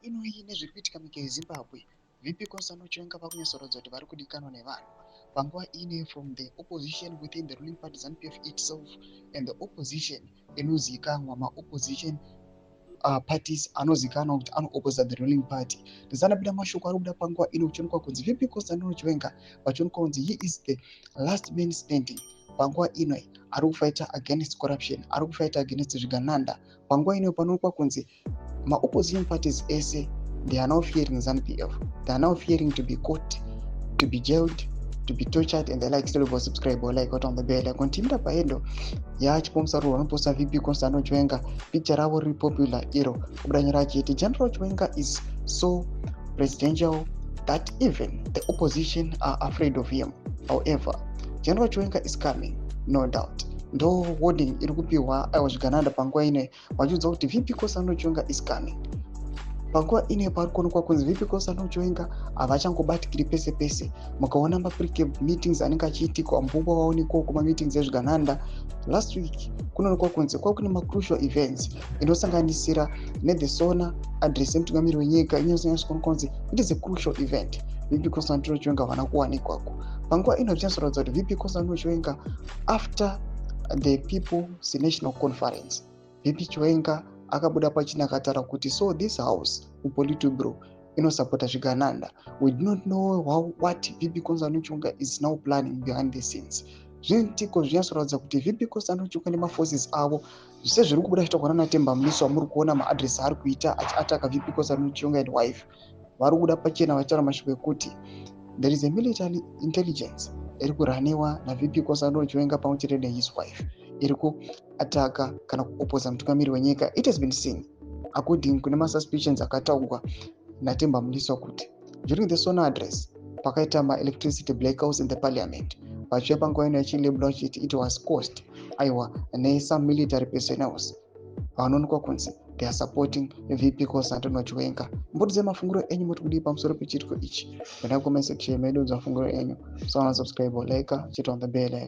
Inoyi nezviri kuitika munyika yeZimbabwe, VP Constantino Chiwenga vakunyatsoratidza kuti vari kudikanwa nevanhu panguva ine, from the opposition within the ruling party ZANU-PF itself and the opposition inozivikanwa, maopposition parties anozivikanwa kuti anoopposa the ruling party. Tisanapinda mashoko ari kubuda panguva ino, kuchionekwa kunzi VP Constantino Chiwenga vachionekwa kunzi he is the last man standing panguva ino, ari kufighta against corruption, ari kufighta against zvigananda. Panguva ino panoonekwa kunzi maopposition parties ese, they are now fearing ZANU-PF. They are now fearing to be caught, to be jailed, to be tortured and the like. Still subscribe or like on the bell icon. Timira paendo yachipomusaruro vanoposta VP Constantino Chiwenga, picture ravo riri popular iro, kubuda nyora achiti, "General Chiwenga is so presidential that even the opposition are afraid of him. However, General Chiwenga is coming, no doubt." Ndo wording iri kupiwa aiwa zvigananda panguva ino, vachiudza kuti VP Constantino Chiwenga is coming. Panguva ino pari kuonekwa kunzi VP Constantino Chiwenga havachangobatikiri pese pese. Mukaona maprecab meetings anenge achiitikwa, mbungwa vaonekwawo kumameetings ezvigananda. Last week kunoonekwa kunzi kwakune macrucial events inosanganisira nethe SONA address yemutungamiri wenyika, inonyatsoonekwa kunzi it is a crucial event. VP Constantino Chiwenga havana kuwanikwako. Panguva ino zvinyatsoratidza kuti VP Constantino Chiwenga, after the People's National Conference, VP Chiwenga akabuda pachina akataura kuti, "So this house muPolitburo inosapota zvigananda." We do not know what VP Constantino Chiwenga is now planning behind the scenes. Zvinotiko zvinyatsoratidza kuti VP Constantino Chiwenga nemaforces avo, sezviri kubuda zvitaurwa nanaTemba Mliswa, amuri kuona maaddress aari kuita achiataka VP Constantino Chiwenga and wife, vari kubuda pachena vachitaura mashoko ekuti there is a military intelligence iri kuraniwa naVP Constantino Chiwenga pamwe chete nehis wife, iri kuataka kana kuoposa mutungamiri wenyika. It has been seen, according kune masuspicions akataurwa naTemba Mliswa, kuti during the SONA address pakaita maelectricity blackouts in the parliament, vachiuya panguva ino yachilabelwa vachiti it was caused aiwa nesome military personnels vanoonekwa kunzi they are supporting VP Constantino Chiwenga. Mbotidzai mafungiro enyu, moti kudii pamusoro pechiitiko ichi? Enda comment section medu, mafungiro enyu. Saona, subscribe, like, chit on the bell icon.